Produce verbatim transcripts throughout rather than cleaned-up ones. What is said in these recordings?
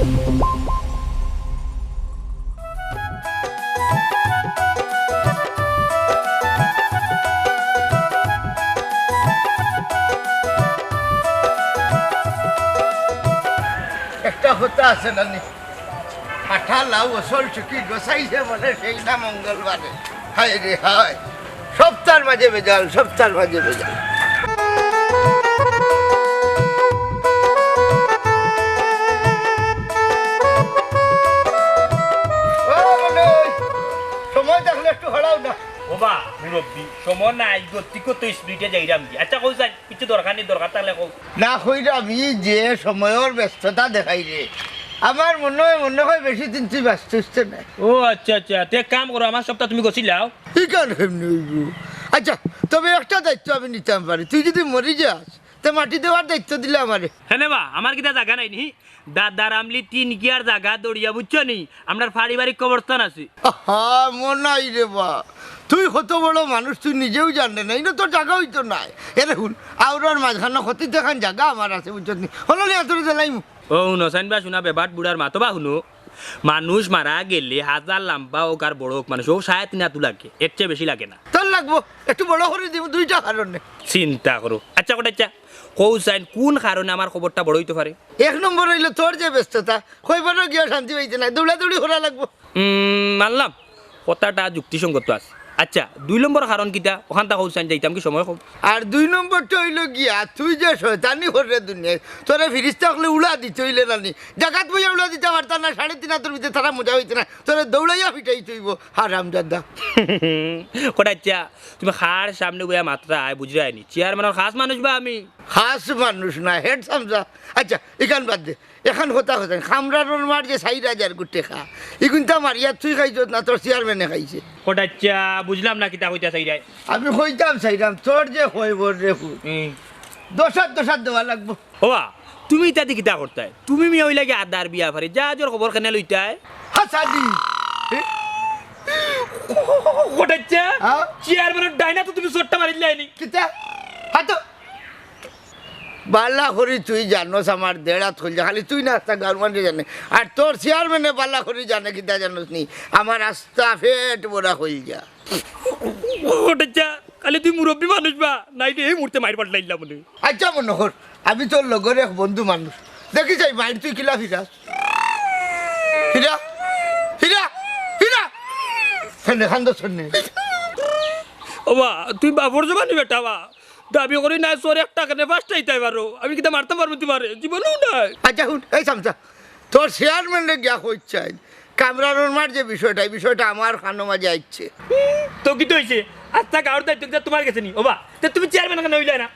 একটা কথা আছে নানি, ফাটা লাউ অসল চুকি, গোসাইছে বলে সেই না মঙ্গলবারে। হায় রে হায়, সপ্তাহর মাঝে ভেজাল, সপ্তাহর মাঝে ভেজাল। ও মনে হয়, সময় থাকলে একটু হড়াও না। ও বা, মুরব্বি, সময় নাই, গতি কত স্পিডে যাইরাম কি। আচ্ছা, কও চাই, কিছু দরকার নি, দরকার থাকলে কও। না কইরাম, ই যে সময়র ব্যস্ততা দেখাইরে, আমার মনে হয়, মনে হয় বেশি দিন তুই বাঁচতে হইতে নাই। ও আচ্ছা, আচ্ছা, তে এক কাম করো, আমার সবটা তুমি গছিলাও। ই কাম কেমনে অইবো? আচ্ছা, তবে একটা দায়িত্ব আমি নিতাম পারি, তুই যদি মরি যাস, তে মাটি দেওয়ার দায়িত্ব দিলে আমারে। হেনে বা, আমার কিতা জাগা নাই নি? দাদার আমলি তিন কিয়ার জাগা দড়িয়া, বুঝছো নি? আমরার পারিবারিক কবরস্থান আছে। আহা, মনাই রে বা, তুই কত বড় মানুষ, তুই নিজেও জানে না, ইনো তোর জাগা অইতো নায়। এরে হুন, আওরার মাঝখানো ক্ষতি দেখান জাগা আমার আছে, বুঝছত নি? হলো নি, আতরে দিলাইমু। ও হুনো, সাইন বা শুনা, বেবাট বুড়ার মাতো বা হুনো। মানুষ মারা গেলে হাজার লাম্বা হোক আর বড় হোক, মানুষ হোক, সাড়ে তিন আতু লাগে, এর চেয়ে বেশি লাগে না। তোর লাগবো, একটু বড় করি দিমু দুইটা কারণে। চিন্তা করো। আচ্ছা, কটাচ্ছা, কও চাইন, কোন কারণে আমার কবরটা বড় অইতো পারে? এক নম্বর অইলো তোর যে ব্যস্ততা, কইবারও গিয়া শান্তি পাইতে নাই, দৌড়াদৌড়ি করা লাগবো। উম, মানলাম, কথাটা যুক্তিসঙ্গত আছে। আচ্ছা, দুই নম্বর কারণ কিতা? ওখানটা কও চাইন, যাইতাম কি সময় কম। আর দুই নম্বরটা অইলো গিয়া, তুই যে শয়তানি কররে দুনিয়াত, তোরে ফিরিস্তা অকলে উড়া দিতে অইলে নানি, জাগাত বইয়া উড়া দিতা পারতা না, সাড়ে তিন আতর ভিতরে তারা মজা অইতে না, তোরে দৌড়াইয়া ফিটাইতে অইবো, হারামজাদা। কটাচ্ছা, তুমি কার সামনে বইয়া মাতরায়, বুঝরায় নি? চেয়ারম্যানর খাস মানুষ বা আমি? খাস মানুষ না, হেড সামসা। আচ্ছা, ইখান বাদ দে। এখান কথা কথা, কামরানোর মার যে চাইর হাজার গুটি খা, ইগুনতা মারিয়া তুই খাইছত না, তোর চেয়ারম্যানে খাইছে। কটাচ্ছা, বুঝলাম না কিতা কইতা চাইরায়। আমি কইতাম চাইরাম, তোর যে কইবর রে ফুল, হুম। দশাত দশাত দেওয়া লাগবো। ওবা, তুমি ইতাদি কিতা করতায়? তুমি মিয়া অইলা গি আদার বিয়া পারে, যা জোর খবর কেনে লইতায়? হাসাদি। কটাচ্ছা? হ্যাঁ? চেয়ারম্যানর ডাইনা তো তুমি চোরটা মারিলায় নি। কিতা? হাতো। বালা করি তুই জানোস আমার দেড়াত কইল যা, খালি তুই না, আস্তা গাঁওর মানষে জানে। আর তোর চেয়ারম্যানে বালা করি জানে কিতা জানোস নি? আমার আস্তা পেট ভরা কইল যা। কটাচ্ছা, খালি তুই মুরব্বি মানুষ বা, নাইলে এই মুহূর্তে মাইর পাল্টাইলাম মনে। আচ্ছা মনে কর, আমি তোর লগর এক বন্ধু মানুষ। দেখি চাই মাইর তুই কিলা ফিরাস। ফিরা, ফিরা, ফিরা। কেনে কান্দছ কেনে? ওবা, তুই বাপর জমানি বেটা বা। দাবি করি না, চোর একটা কেনে পাঁচটা ইতাই পারো। আমি কিতা মারতাম পারমু তুমারে? জীবনেও নায়। আচ্ছা হুন, এই চামচা, তোর চেয়ারম্যানরে গিয়া কইছ চাইন, কামরানোর মার যে বিষয়টা, এই বিষয়টা আমার কানো মাঝে আইছে। তো কিতা অইছে? আস্তা গাঁওর দায়িত্ব কিতা তুমার গেছে নি? ওবা, তে তুমি চেয়ারম্যান কেনে অইলায় না?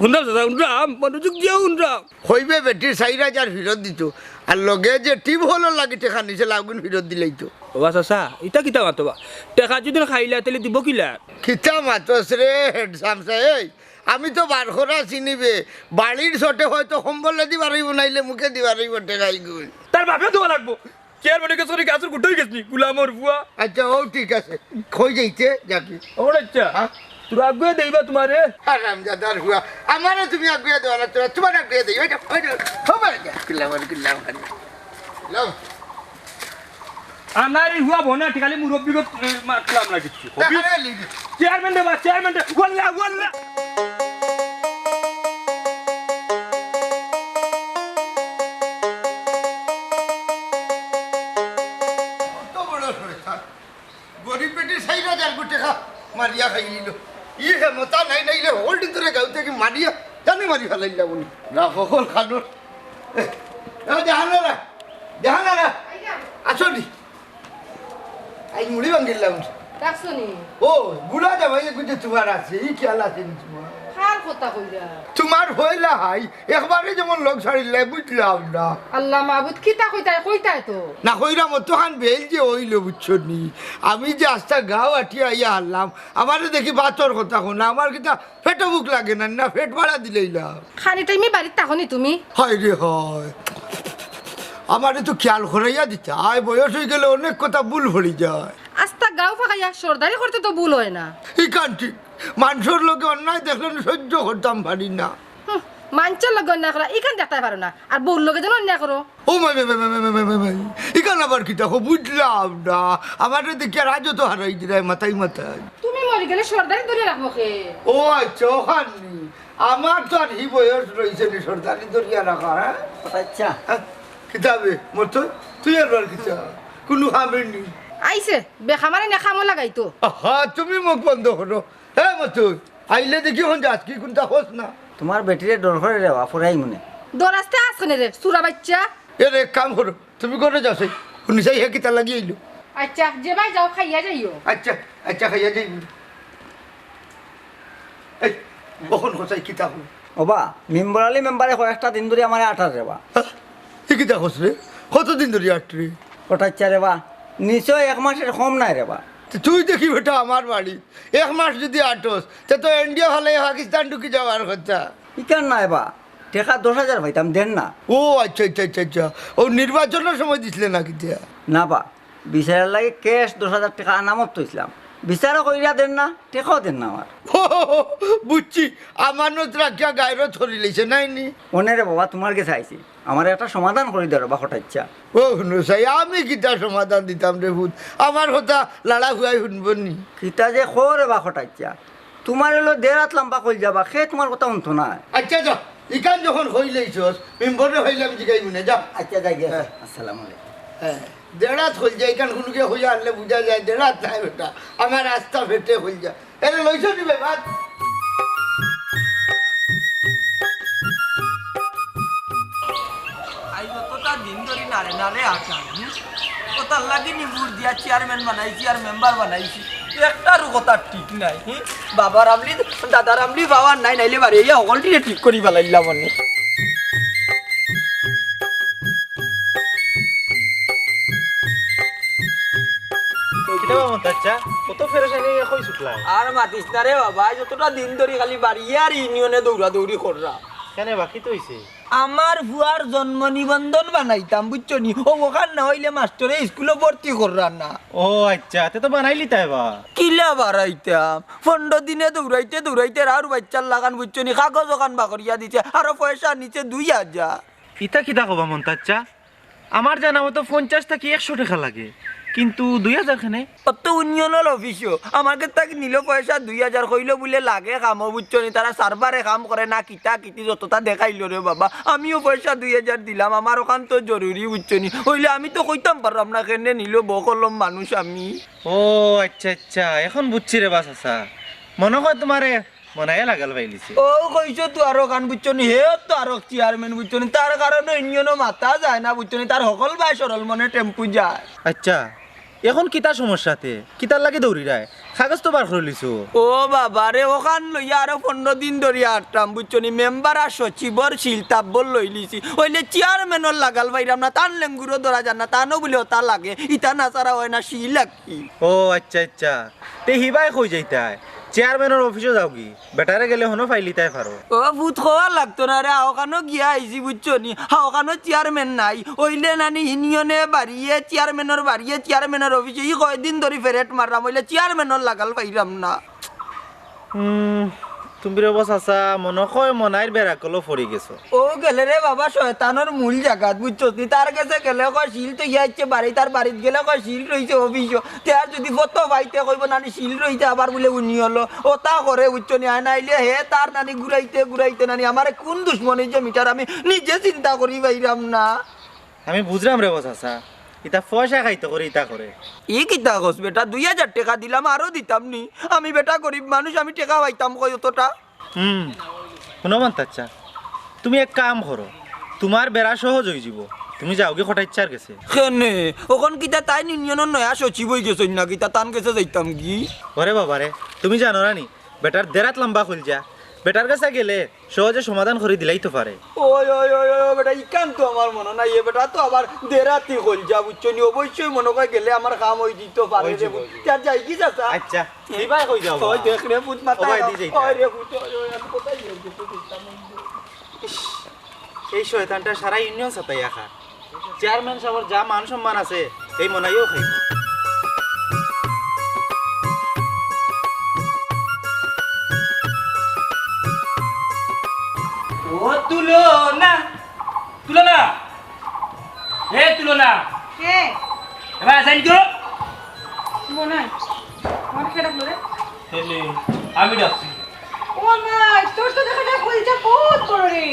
হুনরাম চাচা, হুনরাম, মনোযোগ দিয়া হুনরাম। কইবে বেটির চাইর হাজার ফিরত দিতো, আর লগে যে টিউবওয়েলর লাগি টেকা নিছে, লাগুন ফিরত দিলাইতো। ওবা চাচা, ইতা কিতা মাতো বা? টেকা যদি খাইলা, তাইলে দিবো কিলা? কিতা মাতস রে, হেড সামসা, এই, আমি তো বার করা চিনি বে, বাড়ির চটে হয়তো কম্বলেদি বারইবো, নাইলে মুখেদি বারইবো টেকা ইগুন। তার বাপে দেওয়া লাগবো। চেয়ারম্যানর গেছ করি গাছর গুটা অইগেছ নি, গুলামর ফুয়া। আচ্ছা, ও ঠিক আছে। কই যাইতে, যাকি। ওরে আচ্ছা। হ্যাঁ? তোরা আগুয়ে দেইবা তুমারে। হারামজাদার ফুয়া। আমারে তুমি আগুয়ে দেওয়া লাগতো না, তুমারে আগুয়ে দেই। ওই যে, ওই যে, ও মারে যা, গুলামর, গুলাম, গুলাম। আমার ই হুয়া বনা ঠিক খালি মুরব্বিগো, এ, মাতলাম না কিচ্ছু। হবি? চেয়ারম্যান রে বা, চেয়ারম্যান রে। ওয়াল্লা, ওয়াল্লা। কত বড় শয়তান। গরিব বেটি চাইর হাজার গু টেকা মারিয়া খাইলিলো। ই ক্ষমতা নাই, নাইলে হকলটি তোরে গাঁও থাকি মারিয়া জানে মারি ফালাইলা বলি। না, হকল খানোর। এ, এ, জাহানারা, জাহানারা, আসো নি। আই মুড়ি ভাঙ্গিলাম। ডাকছো নি? ও, বুড়া জামাই এগু যে তুমার আছে, ই খেয়াল আছে নি তুমার? কার কথা কইরা? তুমার হইলা হাই, একবারে যেমন লগ ছাড়িলাই, বুঝলাম না। আল্লাহ মাবুদ, কিতা কইতায়, কইতায় তো। না কইরাম, অতখান বেইল যে অইলো, বুঝছো নি? আমি যে আস্তা গাঁও আটিয়া আইয়া হারলাম, আমারে দেখি বাতর কথা কও না, আমার কিতা পেটো ভুক লাগে না, না পেট ভাড়া দিলাইলা। খানি টাইমে বাড়িত থাকো নি তুমি? হায় রে হায়, আমারে তো খেয়াল করাইয়া দিতা, আয় বয়স অইগেলে অনেক কথা ভুল পড়ি যায়। আস্তা গাঁও ফাঁকাইয়া সর্দারি করতে তো ভুল অয় না। ইখান ঠিক, মানষর লগে অন্যায় দেখলে না সহ্য করতাম পারি না। হুঁ, মানষর লগে অন্যায় করা, ইখান দেখতায় পারো না, আর বউর লগে যেন অন্যায় করো। ও মাই, মাই, মাই, মাই, মাই, মাই, মাই, মাই। ইখান আবার কিতা কও? বুঝলাম না। আমারে দেখিয়া রাজও তো হারাই দিরায় মাথায় মাথায়। তুমি মরি গেলে সর্দারি ধরিয়া রাখবো কে? ও আচ্ছা, অখান নি। আমার তো আর হি বয়স রইছে নি সর্দারি ধরিয়া রাখা, হ্যাঁ? আচ্ছা। হ্যাঁ? কিতা বে, মতো? তুই আর বার কিতা? কুনু কামে নি। আইছে, বেকামারে না কামো লাগাইতো। আহা, তুমি মুখ বন্ধ করো। হে মতো, আইলে দেখি অখন যাস কি কুনতা কস না। তুমার বেটিরে ডর করে রে বা, ফুরাই মনে। ডরাইতে আস কেনে রে, চুরা বাইচ্চা। এ রে, এক কাম করো, তুমি ঘরো যাও, সেই হুনি চাই হে কিতার লাগি আইলো। আচ্ছা, যেবায় যাও খাইয়া যাইও। আচ্ছা, আচ্ছা, খাইয়া যাইমু। এই, অখন কছাই কিতা কও? ওবা, মেম্বর আলী মেম্বারে কয়েকটা দিন ধরি আমারে আটার রে বা। হ্যাঁ? ই কিতা কস রে? কতদিন ধরি আটরে? কটাইচ্ছা রে বা, নিশ্চয় এক মাসের কম নায় রে বা। তে তুই দেখি বেটা আমার বাড়ি, এক মাস যদি আটস, তে তো ইন্ডিয়া ফালাই পাকিস্তান ঢুকি যাওয়ার কথা। ইখান নায় বা, টেকা দশ হাজার পাইতাম, দেন না। ও আচ্ছা, আচ্ছা, আচ্ছা, আচ্ছা। ও নির্বাচনর সময় দিছলে না কিতা? না বা, বিচারর লাগি ক্যাশ দশ হাজার টেকা আনামত থইছলাম, বিচারও করিয়া দেন না, টেকাও দেন না আমার। বুঝছি, আমানত রাখিয়া গায়রত করিলাইছে, নায় নি? অনে রে বাবা, তুমার গেছে আইছি, আমারে একটা সমাধান করি দেও রে বা কটাইচ্ছা। ও হুনো চাই, আমি কিতা সমাধান দিতাম রে পুত, আমার কথা লাড়া ফুয়াই হুনবো নি? কিতা যে কও রে বা কটাইচ্ছা, তুমার অইলো দেড় আত লাম্বা কইলজা বা, কে তুমার কথা হুনতো নায়। আচ্ছা যা, ইখান যখন কইলাইছস, মেম্বররে কইলে আমি জিগাইমু নে, যা। আচ্ছা যাই গিয়া, হ্যাঁ। আসসালামু আলাইকুম। হ্যাঁ, দেড় আত কইলজা, ইখান কুনুগিয়ে কইয়া আনলে বুঝা যায়, দেড় আত নায় বেটা, আমার আস্তা পেটে কইলজা। এরে লইছ নি বে ভাত? আইজ অতটা দিন ধরি নাড়ে নাড়ে আটার, হুম? কথার লাগি নিমুর দিয়া চেয়ারম্যান বানাইছি আর মেম্বার বানাইছি, একটারও কথা ঠিক নাই, হুম? বাবার আমলি, দাদার আমলি, বাবার নাই, নাইলে বাড়ি আইয়া হকলটিরে ঠিক করি ফালাইলাম অনে। কিতা বা মন্তাজ চাচা, কত পেরেশানি অইয়া কই ছুটলা? আর মাতিস না রে বাবা, আইজ অতটা দিন ধরি খালি বাড়িয়ে আর ইউনিয়নে দৌড়াদৌড়ি কররা। কেনে বা, কিতা অইছে? আমার ফুয়ার জন্ম নিবন্ধন বানাইতাম, বুঝছো নি? ও অখান না অইলে মাস্টরে স্কুলো ভর্তি কররা না। ও আচ্ছা, তে তো বানাইলিতায় বা। কিলা বানাইতাম? পনরো দিনে দৌড়াইতে দৌড়াইতে রাউর বাইচ্চার লাখান, বুঝছো নি? কাগজ অখান বার করিয়া দিছে, আরো পয়সা নিছে দুই হাজার। ইতা কিতা কও বা মন্তাজ চাচা? আমার জানা মতো পঞ্চাশ থাকি একশো টেকা লাগে, কিন্তু দুই হাজার কেনে? অত ইউনিয়নর অফিসো আমার গেছ থাকি নিলো পয়সা দুই হাজার, কইলো বুলে লাগে কামো, বুঝছো নি? তারা সার্ভারে কাম করে না, কিতা কিতি যততা দেখাইলো রে বাবা। আমিও পয়সা দুই হাজার দিলাম, আমার অখান তো জরুরি, বুঝছো নি? অইলে আমি তো কইতাম পাররাম না কেনে নিলো, বকলম মানুষ আমি। ও আচ্ছা আচ্ছা, এখন বুঝছি রে বা চাচা, মনো কয় তুমারে মনাইয়ে লাগাল পাইলিছে। ও কইছো তো আরো খান, বুঝছো নি? হে তো আরো চেয়ারম্যান, বুঝছো নি? তার কারণে ইউনিয়নো মাতা যায় না, বুঝছো নি? তার হকল বায় সরল মনে টেম্পু যায়। আচ্ছা, এখন কিতা সমস্যাতে? কিতার লাগি দৌড়িরায়? কাগজ তো বার করিলিছো। ও বাবা রে, অখান লইয়া আরো পনরো দিন ধরি আটরাম, বুঝছো নি? মেম্বার আর সচিবর সিল তাব্বর লইলিছি। অইলে চেয়ারম্যানর লাগাল পাইরাম না, তান লেঙ্গুরও ধরা যার না, তানও বুলে অতা লাগে। ইতা না ছাড়া অয় না, সিল কি? ও আচ্ছা আচ্ছা, তে হিবায় কই যাইতায়? চেয়ারম্যানর অফিসো যাওগি, বেটারে গেলে হনো পাইলিতায় পারো। ও পুত, কওয়া লাগতো না রে, অখানো গিয়া আইছি বুঝছো নি। হা, অখানো চেয়ারম্যান নাই, অইলে নানি ইউনিয়নে বাড়িয়ে চেয়ারম্যানর বাড়িয়ে চেয়ারম্যানর অফিসে ই কয়দিন ধরি ফেরেট মাররাম, অইলে চেয়ারম্যানর লাগাল পাইরাম না। হুম, তুমি রে বা চাচা, মনো কয় মনাইর বেড়াকলো পড়ি গেছো। ও গেলে রে বাবা শয়তানর মূল জাগাত, বুঝছস নি? তার গেছে গেলে কয় সিল তো ইয়া ইচ্ছে বাড়ি, তার বাড়িত গেলে কয় সিল রইছে অফিসো। তে আর যদি ফটো পাইতে কইবো নানি সিল রইছে আবার বুলে উনি হলো। অতা করে বুঝছো নি? আয় নাইলে হে তার নানি ঘুরাইতে ঘুরাইতে নানি আমারে কুন দুশমনে যে মিটার আমি নিজে চিন্তা করি পাইরাম না। আমি বুঝরাম রে বা চাচা, ইতা পয়সা খাইতো করি ইতা করে। ই কিতা কস বেটা, দুই হাজার টেকা দিলাম, আরো দিতাম নি। আমি বেটা গরিব মানুষ, আমি টেকা পাইতাম কই অতটা? হুম, হুনো মন্তাজ চাচা, তুমি এক কাম করো, তুমার বেড়া সহজ অইযিবো, তুমি যাওগি কটাইচ্ছার গেছে। কেনে? অখন কিতা তাইন ইউনিয়নর নয়া সচিব অইগেছইন না কিতা, তান গেছে যাইতাম কি? ওরে বাবা রে, তুমি জানো না নি, বেটার দেড় আত লাম্বা কইলজা, বেটার গেছে গেলে সহজে সমাধান করি দিলাইতো পারে। ওই, ওই, ওই, ওই, বেটা, ইখান তো আমার মনো নাই, এ বেটা তো আবার দেড় আতি কইলজা, বুঝছো নি? অবশ্যই মনো কয় গেলে আমার কাম অইযিতো পারে রে। অইযিবো, অইযিবো। তে আর যাইগি চাচা? আচ্ছা, এই ভাই কই যাও? ওই দেখ রে, পুত মাথা ওই খারাপ। দি যাইতা। ওই রে, পুত, ওই, ওই, আমি কোথায় যাই? ইস, এই শয়তানটা সারা ইউনিয়ন সাতাইয়া খা। চেয়ারম্যান সাবর যা মান সম্মান আছে, এই মনাইও খাইবো। ও তুলনা, তুলনা, এ তুলনা, কে? এবার আসাইন তো। মনে হয় আমার কে ডাকলো রে? আমি ডাকছি। ও মা, তোর তো দেখা যায় কলিজা বহুত বড় রে।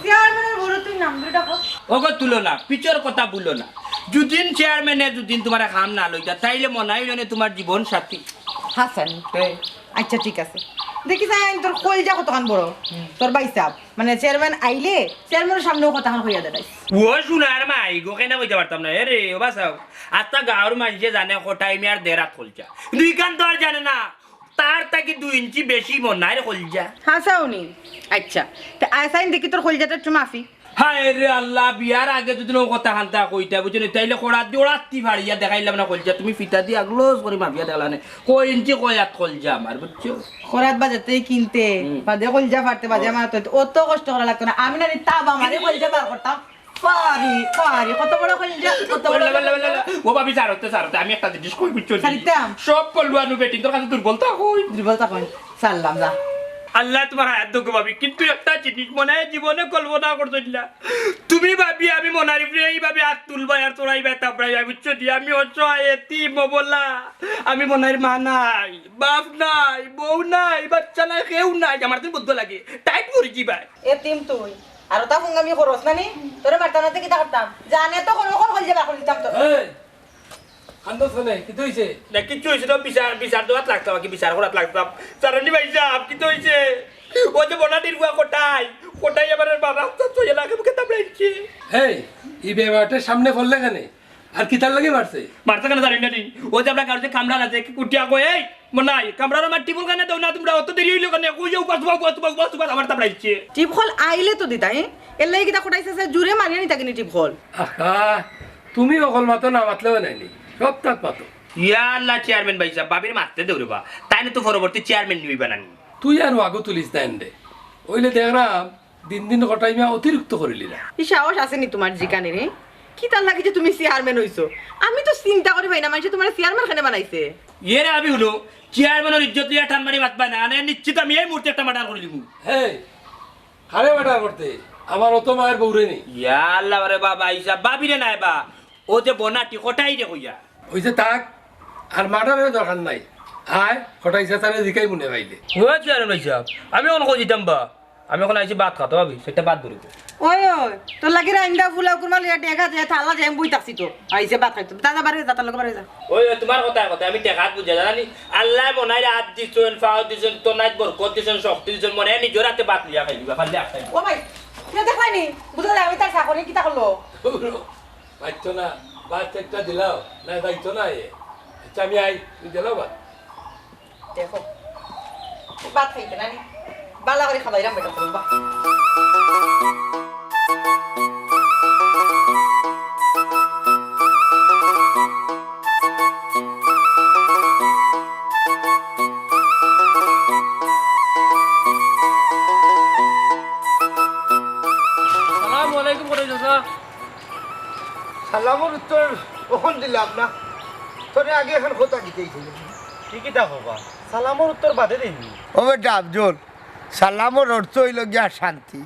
চেয়ারম্যানের বড় তুই নাম ধরে ডাকো। ওগো তুলনা, পিছর কথা বলো না। যুদিন চেয়ারম্যানে যুদিন তোমার কাম না লইতা, তাইলে মনে হয় জনে তোমার জীবন সাথী। হাসান। আচ্ছা, ঠিক আছে। দেখি যাইন, তোর কলিজা কতখান বড়। তোর ভাইসাব, মানে চেয়ারম্যান আইলে চেয়ারম্যানের সামনেও কথাখান কইয়া দেয়। ও সোনার মাই গো, কেনে কইতে পারতাম না? এ রে, ও বাসাও। আস্তা গাঁওর মানষে জানে কটাই মিয়ার দেড় হাত কলিজা। কিন্তু ইখান তো আর জানে না। তার থাকি দুই ইঞ্চি বেশি মনে হয় রে কলিজা। হাছাউ নি? আচ্ছা, তে আসাইন দেখি তোর কলিজাটা একটু মাফি। হায় রে আল্লাহ, বিয়ার আগে যুদি ও কথাখান তা কইতা, বুঝছো নি? তাইলে করাত দি ওরাত্তি ফাড়িয়া দেখাইলাম না কলিজা, তুমি ফিতা দি আগলোস করি মাফিয়া দেখলা নে। কয় ইঞ্চি কয় আত কলিজা আমার, বুঝছো? করাত বাজাতে কিনতে, হুম। বাদে কলিজা ফাড়তে, বাদে ও। আমার তো অত কষ্ট করা লাগতো না। আমি না নি তাব আমারে কলিজা বার করতাম। ফাড়ি, ফাড়ি, কত বড় কলিজা, কত বড় কলিজা। ও ভাবি, ছাড়তে, ছাড়তে, আমি একটা জিনিস কই, বুঝছো নি? ছাড়িতাম। সব পল্লুয়ানু বেটিন্তর কাছে দুর্বলতা কই। দুর্বলতা কই? ছাড়লাম না। আল্লাহ তোমার হায়াত দোক ভাবি, কিন্তু একটা জিনিস মনে হয় জীবনে কল্পনা করছো না। তুমি ভাবি, আমি মনারিফরে এইভাবে হাত তুলবায় আর চড়াইবায়, তাপড়াইবায়, বুঝছো নি? আমি অসহায়, এতিম, অবলা। আমি মনারির মা নাই, বাপ নাই, বউ নাই, বাচ্চা নাই, কেউ নাই। আমার দিন বুদ্ধ লাগে, টাইট করি কি ভাই? এতিম তুই, আর ওটা ফুঙ্গামি খরচ না নি? তোরে মারতাম না, তে কিতা করতাম? জানে তো কোনো কোন হইলে বার করে দিতাম তো। এই, কান্দছ কেনে? কিতা অইছে? না, কিচ্ছু অইছে না, বিচার, বিচার দেওয়াত লাগতাম, কি বিচার করাত লাগতাম। জানো নি ভাইসাব, কিতা অইছে? ও যে বনাটির বুয়া কটাই, কটাই আবার রাস্তা চইয়া লাগে মুখে তামড়াইছে। হেই, ই বেবাটার সামনে পড়লে কেনে? আর কিতার লাগি মারছে? মারছে কেনে জানি না নি? ও যে আমরা গাড়িতে কামরান আছে, কি কুটিয়া কই, "এই, মনাই, কামরান আমার টিবল কানে দাও না তোমরা, অত দেরি অইলো কেনে?" কই যে উপাস, উপাস, উপাস, উপাস, উপাস, আমার তামড়াইছে। টিবল আইলে তো দিতা, এ? এর লাগি কিতা কটাইছে যে জুরে মারিয়া নিতা কিনি টিবল? আহা, তুমি অকল মাতো না মাতলেও নাইনি, সব তাক মাতো। ইয়া আল্লাহ, চেয়ারম্যান ভাইসাব, ভাবির মারতে দেও রে বা। তাইন তো পরবর্তী চেয়ারম্যান নিবা নানি। তুই আর ওয়াগো তুলিস না এন্ডে। অইলে দেখরাম দিন দিন কটাই মিয়া অতিরিক্ত করিলিরা। ই সাহস আছে নি তোমার জিকানির, হে? কিতার লাগি যে তুমি চেয়ারম্যান অইছো? আমি তো চিন্তা করি পাই না, মানষে তোমারে চেয়ারম্যান কেনে বানাইছে? ইয়ে রে, আমি হুনো, চেয়ারম্যানর ইজ্জত লইয়া টান মারি মাতবা না, আনে নিশ্চিত আমি এই মুহূর্তে একটা মার্ডার করি দিমু। হে, কারে মার্ডার করতে? আমার অত মায়ের বউরে নি। ইয়া আল্লাহ রে বাবা, ইসা ভাবিরে নায় বা, ও যে বনাটি কটাই রে কইয়া। ওই যে তাক, আর মার্ডারের দরকার নাই। আয়, কটাই ইসা তারে জিকাই মনে পাইলে। ও চেয়ারম্যান ভাইসাব, আমি অখন কই দিতাম বা? আমি অখন আইছি ভাত খাতো, ভাবি, সেটা ভাত ধরে। ওই, ওই, তোর লাগি রাইন্দা ফুলাও কুরমা লইয়া ডেগা যায়, থালা যায়, আমি বই থাকছি তো। আইছে ভাত খাইতো। দাদা, বারে যা, তার লগে বারে যা। ওই, ওই, তোমার কথায় কথায় আমি টেকাত বুঝে জানি। আল্লাহ মনাইরে হাত দিছইন, পাও দিছইন, তো নাই বরকত দিছইন, শক্তি দিছইন, মনে হয় নিজের হাতে ভাত লইয়া খাইলিবা, পারলে আর খাইলিবা। ও ভাই, তুই দেখলাইনি? বুঝলে আমি তার চাকরি কিতা করলো? পাইতো না, ভাত একটা দিলাও, না যাইতো না এ। আচ্ছা, আমি আই, তুই দিলাও ভাত। দেখো, ভাত খাইতে না নি? বালা করে খাবাইরাম বেটা, করবা। আসসালামু আলাইকুম, কটাই চাচা। সালামর উত্তর অখন দিলাম না, তোরে আগে এখন কথা দিতেই ছিল। কি কিতা কবা? সালামর উত্তর বাদে দেইনি। ও বেটা আফজল, সালামর অর্থ অইল গিয়া শান্তি।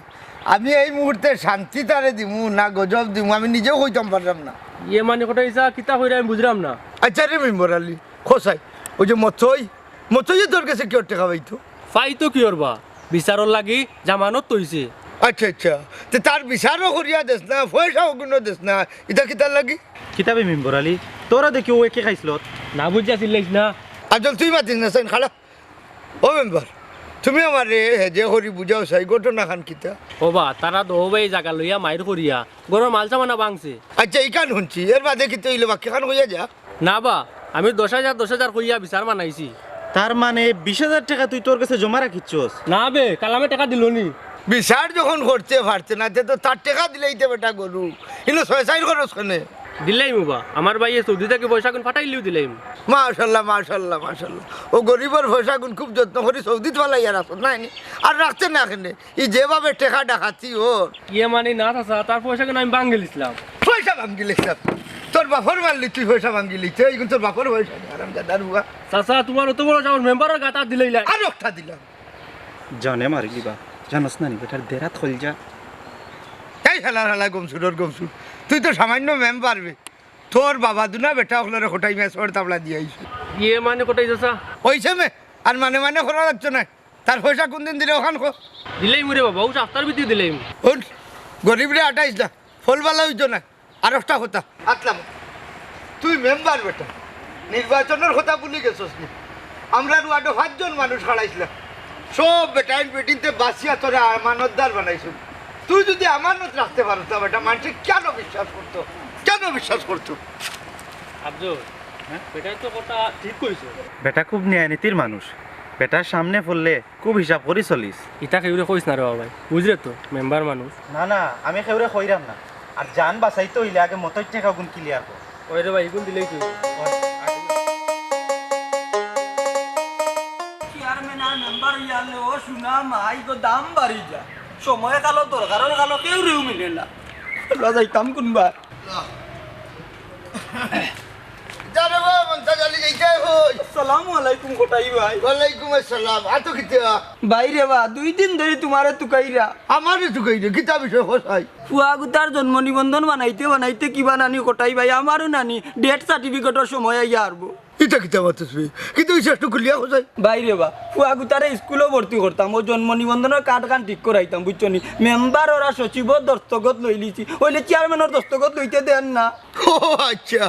আমি এই মুহূর্তে শান্তি তারে দিমু না গজব দিমু, আমি নিজেও কইতাম পারলাম না। ইয়ে মানে কটাই চাচা, কিতা কইরা আমি বুঝলাম না। আচ্ছা রে মেম্বর আলী, খোসাই, ওই যে মতই, মতইয়ে তোর কাছে কিওর টেকা পাইতো? পাইতো কিওর বা? বিচারর লাগি জামানত থইছে। আচ্ছা, আচ্ছা। তে তার বিচারও করিয়া দেস না, পয়সা অগুনও দেস না, ইতা কিতার লাগি? কিতাবে মেম্বর আলী, তোরা দেখি ও একে খাইছলত। না বুঝিয়া চিল্লাইস না। আফজল, তুই মাতিস না, সাইন খালা। ও মেম্বর, তুমি আমারে হেজে করি বুঝাও চাই, ঘটনাখান কিতা? ও বা, তারা দো ভাই জাগা লইয়া মাইর করিয়া ঘরর মাল সামানা ভাঙছে। আচ্ছা, ইখান হুনছি, এর বাদে কিতা অইলো, বাকিখান কইয়া যা। না বা, আমি দশ হাজার, দশ হাজার কইয়া বিচার মানাইছি। তার মানে বিশ হাজার টেকা তুই তোর কাছে জমা রাখিছস? না বে, কালামে টেকা দিলো নি। বিচার যখন করতে পারতে না, তে তো তার টেকা দিলেই তে বেটা গরু। ইনো ছয় চাইর খরচ কেনে? দিলাইমু বা, আমার ভাইয়ে সৌদি থাকি পয়সাগুন ফাটাইলিও দিলাইমু। মাশাল্লাহ, মাশাল্লাহ, মাশাল্লাহ। ও গরিবর পয়সাগুন খুব যত্ন করি সৌদিত ফালাইয়া রাখো, নায় নি? আর রাখতে না কেনে? ই যেভাবে টেকা ডাকাতি ওর। ইয়ে মানে না চাচা, তার পয়সাগুন আমি ভাঙ্গিলিছলাম। পয়সা ভাঙ্গিলিছলাম? তোর বাপর মারলি তুই পয়সা ভাঙ্গিলিতে, ইগুন তোর বাপর পয়সা নি, হারামজাদার বুয়া। চাচা, তোমার অত বড় সাহস, মেম্বারর গাত আত দিলাইলা। আর একটা দিলাম। জানে মারি দিবা। জানোস না নি বেটার দেরাত খলজা। এই হালার হালা গমসুরর গমসুর, তুই তো সামান্য মেম্বার বে। তোর বাবা দুনা বেটা অকলরে খটাই ম্যাচ ওর তাবলা দিয়া আইছে। ইয়ে মানে কটাই চাচা? ওইছে মে, আর মানে মানে করা লাগতো না। তার পয়সা কোন দিন দিলে ওখান কো? দিলেই মুরে বাবা, ও সপ্তাহের ভিতরে দিলেই মু। ওর গরিব রে আটাইস না, ফল বালা হইতো না। আর একটা কথা, আতলাম, তুই মেম্বার বেটা, নির্বাচনের কথা ভুলি গেছস নি? আমরা ওয়ার্ডো পাঁচজন মানুষ খাড়াইছিলাম, সব বেটাইন বেটিনতে বাঁচিয়া তোরে আমানতদার বানাইছু। তুই যদি আমানত রাখতে পারস না বেটা, মানুষে কেন বিশ্বাস করতো, কেন বিশ্বাস করতো? আফজল, হ্যাঁ? বেটাই তো কথা ঠিক কইছে। বেটা খুব ন্যায় নীতির মানুষ, বেটার সামনে পড়লে খুব হিসাব করি চলিস। ইতা কেউরে কইস না রে বাবা ভাই, বুঝরে তো, মেম্বার মানুষ। না না, আমি কেউরে কইরাম না। আর জান বাঁচাইতে হইলে আগে মতর টেকা গুণ ক্লিয়ার কর। ওই রে ভাই, ইগুন দিলেই তুই। চেয়ারম্যান আর মেম্বার ইয়ালে ও সুনা মাই গো দাম বাড়ি যা। সময় কালো দরকারর কালো কেউরেউ মিলে না। আমরা যাইতাম কোনবা? জানো বা, মন্তাজ আলী যাইতে হই। আসসালামু আলাইকুম কটাই ভাই। ওয়ালাইকুম আসসালাম। আতো কিতা? ভাই রে বা, দুই দিন ধরি তুমারে তুকাইরা। আমারে তুকাইরে, কিতা বিষয় কসাই? ফুয়া গুতার জন্ম নিবন্ধন বানাইতে বানাইতে কিবা নানি কটাই ভাই, আমারও নানি ডেথ সার্টিফিকেটর সময় আইয়া হারবো। ইতা কিতা মাতস বে? কিতা অইছে একটু খুলিয়া কসাই? ভাই রে বা, ফুয়া গুতারে স্কুলো ভর্তি করতাম, ও জন্ম নিবন্ধনর কার্ড খান ঠিক করাইতাম, বুঝছো নি? মেম্বার ওরা সচিবর দস্তখত লইলিছি, অইলে চেয়ারম্যানর দস্তখত লইতে দেন না। ও আচ্ছা,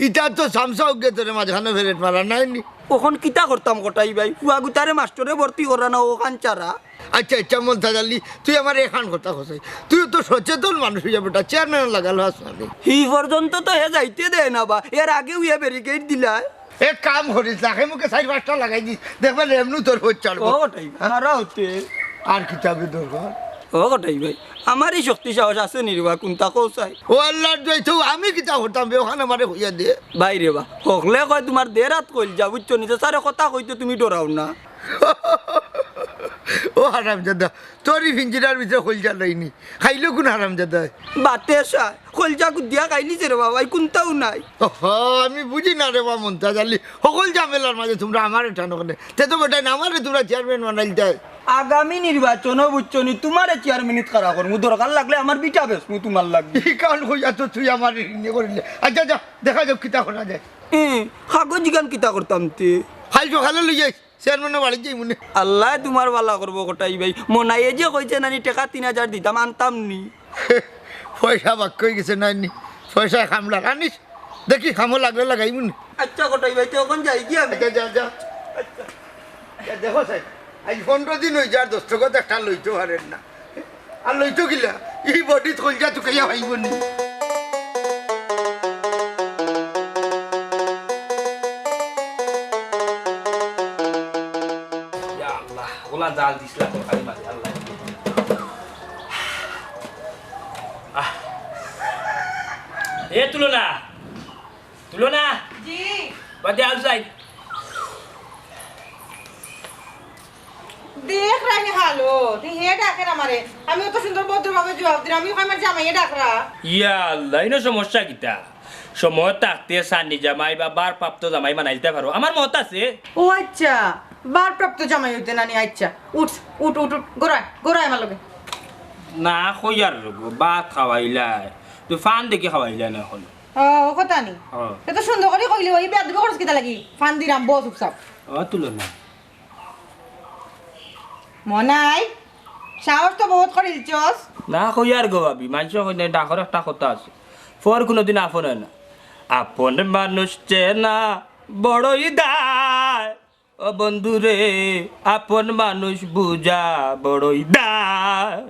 ইতা তো সামসা উগে তোরে মাঝখানো ফেরেট মারা নায় নি? অখন কিতা করতাম কটাই ভাই? ফুয়া গুতারে মাস্টরে ভর্তি করা না অখান ছাড়া। আচ্ছা, আচ্ছা, মন্তাজ আলী, তুই আমারে এখান কথা কসাই। তুই তো সচেতন মানুষ অইয়া বেটা, চেয়ারম্যান লাগাল হাস না রে। হি পর্যন্ত তো হে যাইতে দেয় না বা, এর আগেউ হে ব্যারিকেড দিলায়। এক কাম করিস, নাকে মুখে চাইর পাঁচটা লাগাই দিস, দেখবে এমনু তোর ভোট ছাড়বো। ও কটাই, খারা হতে। আর কিতা বে দরকার? ও কটাই ভাই, আমার ই শক্তি সাহস আছে নি রে বা, কুনতা কও চাই? ও আল্লার দোয়াই তো আমি কিতা করতাম বে, অখান আমারে কইয়া দে। ভাই রে বা, হকলে কয় তুমার দেরাত কইলজা, বুঝছো নি? যে স্যারে কথা কইতে তুমি ডরাও না। ও হারামজাদা, তোর ই পিঞ্জিরার ভিতরে কইলজা নাই নি, খাইলো কুন হারামজাদায়? বাতে সায়, কইলজা গুদিয়া খাইলিছে রে বাবা, ই কুনতাউ নাই। ওহো, আমি বুঝি না রে বা মন্তাজ আলী, হকল ঝামেলার মাঝে তুমরা আমারে টানো কেনে? তে তো বেটাইন আমারে তুমরা চেয়ারম্যান বানাইলতায়। আগামী নির্বাচনো বুঝছো নি, তুমারে চেয়ারম্যানিত খাড়া করমু, দরকার লাগলে আমার বিটা বেচমু তুমার লাগি। ইখান কইয়া তো তুই আমারে হিংসে করিলে। আচ্ছা, যা, দেখা যাউক কিতা করা যায়। এ, কাগজ ইখান কিতা করতাম তে? কাইল সকালে লই যাইস। চেয়ারম্যানর বাড়িত যাইমুনে। আল্লায় তুমার ভালা করবো কটাই ভাই। মনাইয়ে যে কইছে নানি টেকা তিন হাজার দিতাম, আনতাম নি। পয়সা বাক্কা অইগেছে নানি। পয়সা কামলা আনিস। দেখি কামো লাগলে লাগাইমুনে। আচ্ছা কটাই ভাই, তে অখন যাইগি আমি। আচ্ছা, যা, যা। আচ্ছা। যা, দেখো সাইন, আইজ পনরো দিন অইযার দস্তখত একটা লইতো পারের না। আর লইতো কিলা, ই বডিত কইলজা তুকাইয়া পাইবো নি। ইয়া আল্লাহ, ওলা জাল দিছলা তরকারি মাঝে, আল্লাহ। আহ। এ তুলনা, তুলনা। জি। বাদে আউজ যাই। দেখরায়নি হালত, হে ডাকের আমারে। আমি অত সুন্দর ভদ্রভাবে জুয়াপ দিরাম, আমি কই আমার জামাইয়ে ডাকরা। ইয়া আল্লাহ, ইনো সমস্যা কিতা? সময় থাকতে সান্নি জামাই বা ভারপ্রাপ্ত জামাই বানাইলতায় পারো। আমার মত আছে। ও আচ্ছা, ভারপ্রাপ্ত জামাই অইতে নানি, আচ্ছা। উঠ, উঠ, উঠ, উঠ, ঘরো আয়, ঘরো আয় আমার লগে। না, কইয়ার গো, ভাত খাওয়াইলায়। তুই পান দেখি খাওয়াইলায় না অখন। ও, ও কথা নি। ও। তে তো সুন্দর করি কইলে, ওই বেয়াদবি করস কিতা লাগি? পান দিরাম, বও চুপচাপ। ও তুলনা। মনাই, সাহস তো বউত করিলছস। না কইয়ার গো ভাবি, মানষে কইন না, ডাকর একটা কথা আছে, পর কুনুদিন আপন অয় না। আপন মানুষ চেনা বড়ই দায়, ও বন্ধুরে, আপন মানুষ বুঝা বড়ই দায়।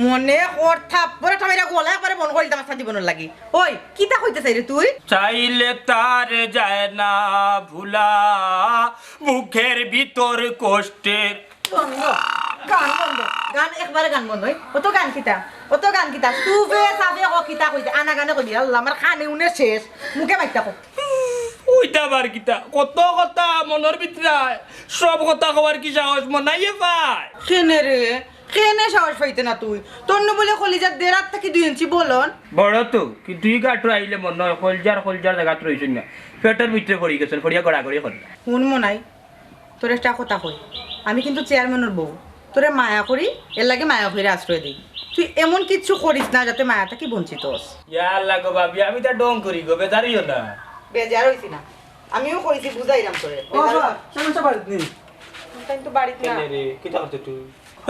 মনে কর থাপ্পড় একটা মাইরা গলা একবারে বন্ধ করি দিতাম আস্তা জীবনর লাগি। ওই, কিতা কইতে চাইরে তুই? চাইলে তার যায় না ভুলা, বুকের ভিতর কষ্টের। বন্ধ, গান বন্ধ, গান একবারে গান বন্ধ। ওই, অত গান কিতা? অত গান কিতা? সুফে সাফে ক কিতা কইতে? আনা গানে কইলি, আল্লাহ, আমার কানে উনে শেষ, মুখে মাইতা কো। ওইটা আবার কিতা? কত কথা মনর ভিতরে আয়, সব কথা কওয়ার কি সাহস মনাইয়ে পায়? কেনে রে? কেনে সাহস পাইতে না তুই? তন্নু বলে কলিজার দেড় হাত থাকি দুই ইঞ্চি বলন। বড় তো, কি দুই গাঁট আইলে মনে হয় কলজার, কলজার জাগাত রইছইন না। পেটর ভিতরে পড়ি গেছইন, পড়িয়া গড়াগড়ি করলা। হুন মনাই, তোর একটা কথা কই, আমি কিন্তু চেয়ারম্যানর বউ। তোরে মায়া করি, এর লাগি মায়া করি আশ্রয় দেই। তুই এমন কিচ্ছু করিস না যাতে মায়া থাকি বঞ্চিত হস। ইয়া আল্লাহ গো ভাবি, আমি তা ঢং করি গো, বেজার অইও না। বেজার অইছি না, আমিও কইছি, বুঝাইলাম তোরে। ও বেজার বাবা, অইছি না। চেয়ারম্যান সাব বাড়িত নি? তাইন তো বাড়িত না। কেনে রে, কিতা করতে তুই?